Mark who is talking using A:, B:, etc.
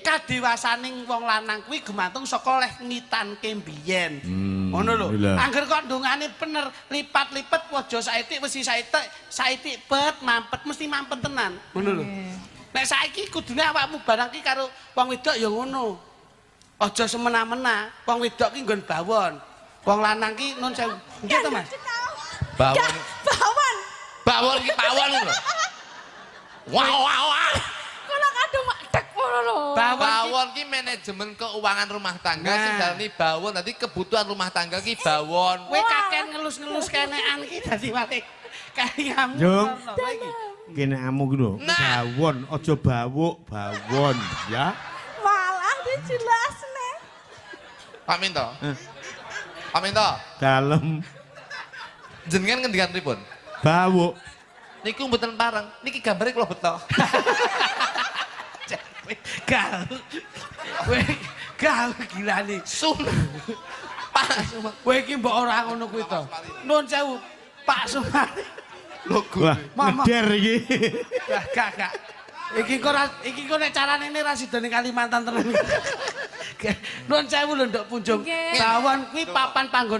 A: Kadewasaning wong lanang kuwi gumantung saka leh ngitanke mbiyen. Ngono lho. Angger kok ndongane bener, lipat-lipet aja saithik wesi saithik, saithik pet mampet mesti mampet tenan. Ngono lho. Nek saiki kudune awakmu barang ki karo wong wedok ya ngono. Aja semena-mena, wong wedok ki nggon bawon. Wong lanang ki nun sewu. Nggih to, Mas?
B: Bawon.
C: Bawon.
B: Bawon ki pawon lho. Wah wah wah.
C: Kula kadung tek ngono lho.
A: Bawon ki
B: Bawon ki manajemen keuangan rumah tangga sing
A: Nah.
B: darani bawon. Dadi kebutuhan rumah tangga ki bawon.
A: Kowe kakean ngelus-ngelus kenekan ki dadi mati kayak
D: Jung.
A: Apa iki?
D: Kene amu ki lho.
B: Nah.
D: Bawon, aja bawuk, bawon ya.
C: Malah dijelasne.
B: Pak Minto. Pak Minto,
D: Dalem
B: jenengan ngendikan pripun?
D: bawuk.
B: Niku mboten pareng, niki gambare kula beto.
A: Gal. Kowe gal gilane.
B: Sun. Pak Sumari.
A: Kowe iki mbok ora ngono kuwi to. Nun sewu, Pak Sumari.
B: Logo.
D: Wah,
A: Mama.
D: ngeder iki.
A: Gak gak gak. Iki kok iki kok nek carane ini ra sida ning Kalimantan tenan. Nun sewu lho, Nduk Punjung.
C: Nggih.
A: Bawon kuwi papan panggon